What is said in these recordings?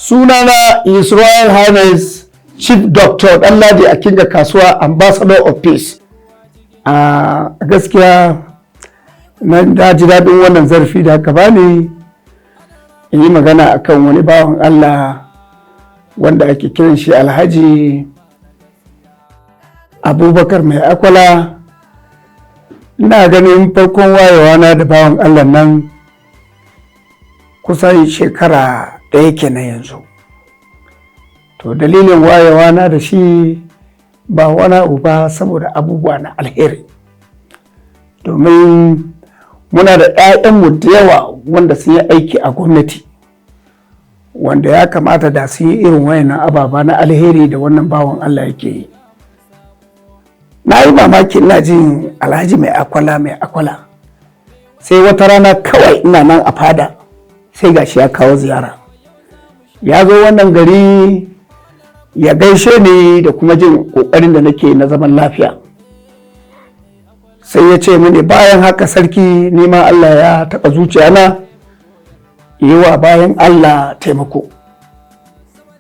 Sunana His Royal Highness Chief Doctor Ɗanladi Akinga Kasuwa, Ambassador of Peace. A gaskiya na ji daɗin wannan zarafi da aka bani in yi magana akan wani bawan Allah wanda ake kiran shi Alhaji Abubakar Mai Akwala. Ina ganin farkon wayewa na da bawan Allah nan kusan shekara 1 kenan yanzu. To, dalilin wayewa na da shi ba wani abu ba saboda abubuwa na alheri, domin muna da 'ya'yanmu da yawa wanda sun yi aiki a gwamnati, wanda ya kamata da sun yi irin wayannan ababa na alheri da wannan bawan Allah yake yi. Na yi mamaki ina jin Alhaji Mai Akwala, Mai Akwala, sai wata rana kawai ina nan a fada sai gashi ya kawo ziyara. Ya zo wannan gari ya gaishe ni da kuma jin kokarin da nake na zaman lafiya. Sai ya ce mini, "Bayan haka sarki, nima Allah ya taɓa zuciya na yi wa bayan Allah taimako.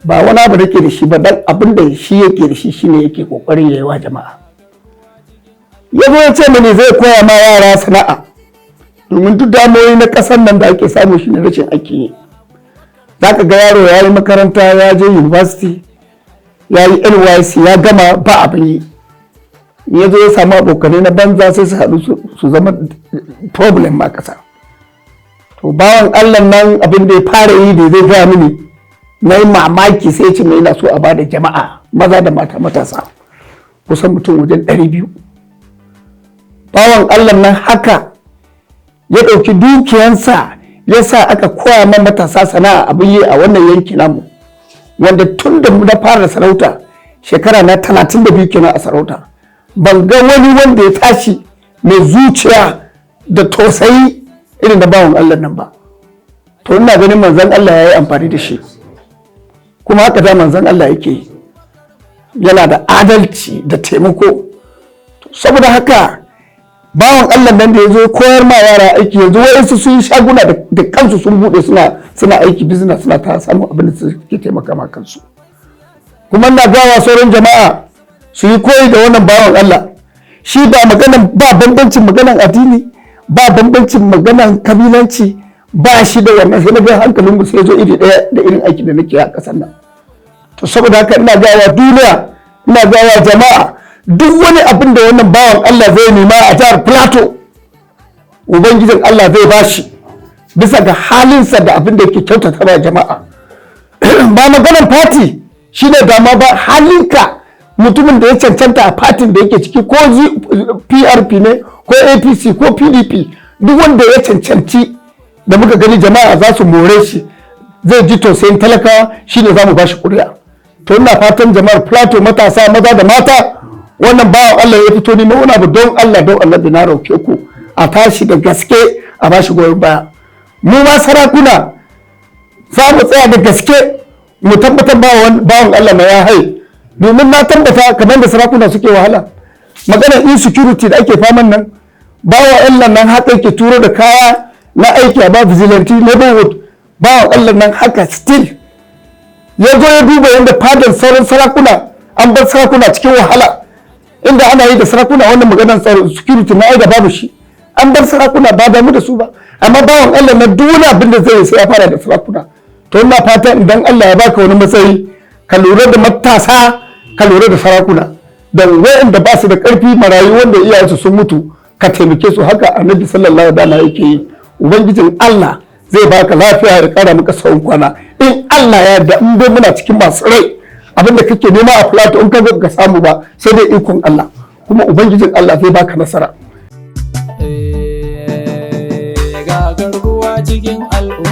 Ba wani abu da ke da shi ba, dan abin da shi yake da shi shine yake kokarin ya yi wa jama'a." Ya zo ya ce mini zai koya ma yara sana'a, domin duk damuwoyi na ƙasar nan da ake samu shine rashin aikin yi. Za ka ga yaro ya yi makaranta, ya je university, ya yi NYSC, ya gama, ba abin yi. Ya zo ya samu abokanai na banza, sai su haɗu su zama problem a ƙasa. To, bawan Allah nan abin da ya fara yi da zai gaya mini na yi mamaki. Sai ce mai yana so a bada jama'a maza da mata, matasa, kusan mutum wajen 200. Bawan Allah nan haka ya ɗauki dukiyansa ya sa aka koya man matasa sana'a, abin yi a wannan yanki namu, wanda tun da na fara sarauta, shekara na 32 kenan a sarauta, ban ga wani wanda ya tashi mai zuciya da tausayi irin da bawan Allah nan ba. To, ina ganin manzon Allah ya yi amfani da shi, kuma haka da manzon Allah yake yi, yana da adalci da taimako. Saboda haka bawan Allah nan da ya zo koyar ma yara aiki, yanzu wayansu sun yi shaguna da kansu, sun bude, suna aiki, business, suna ta samun abin da suke taimaka ma kansu. Kuma ina gawa sauran jama'a su yi koyi da wannan bawan Allah. Shi ba maganan, ba bambancin maganan addini, ba bambancin maganan kabilanci, ba shi da wannan. Sai na ga hankalin mu sai zo iri ɗaya da irin aiki da nake a ƙasar nan. To, saboda haka ina gawa duniya, ina gawa jama'a, duk wani abin da wannan bawan Allah zai nema a jihar Plateau, Ubangijin Allah zai bashi bisa ga halinsa da abin da yake kyautata wa jama'a. Ba maganan party shine dama ba, halinka, mutumin da ya cancanta a partyn da yake ciki, ko PRP ne ko APC ko PDP, duk wanda ya cancanci da muka gani jama'a za su more shi, zai ji tausayin talakawa, shine za mu ba shi ƙuri'a. To, ina fatan jama'ar Plateau, matasa maza da mata, wannan bawan Allah ya fito neman wani abu, don Allah, don Allah na roke ku a tashi da gaske a bashi goyon baya. Mu ma sarakuna za mu tsaya da gaske mu tabbatar bawan Allah na ya hai, domin na tabbata kamar da sarakuna suke wahala maganar insecurity da ake faman nan, bawan Allah nan haka yake turo da kaya na aiki a ba vigilante neighborhood. Bawan Allah nan haka still ya zo ya duba yadda fadar sauran sarakuna, an bar sarakuna cikin wahala. Inda ana yi da sarakuna, wannan maganar tsaro, security na ai da babu shi. An bar sarakuna, ba damu da su ba. Amma bawan Allah na duk wani abin da zai yi sai ya fara da sarakuna. To, ina fatan idan Allah ya baka wani matsayi, ka lura da matasa, ka lura da sarakuna, da wa'anda ba su da karfi, marayu wanda iyayensu sun mutu, ka taimake su. Haka Annabi sallallahu alaihi wasallam yake yi. Ubangijin Allah zai baka lafiya ya kara maka tsawon kwana. In Allah ya yarda, in dai muna cikin masu rai, abinda kake nema a Plateau, in ka zo ka samu ba, sai dai ikon Allah, kuma Ubangijin Allah zai baka nasara. Ga garkuwa cikin al'umma.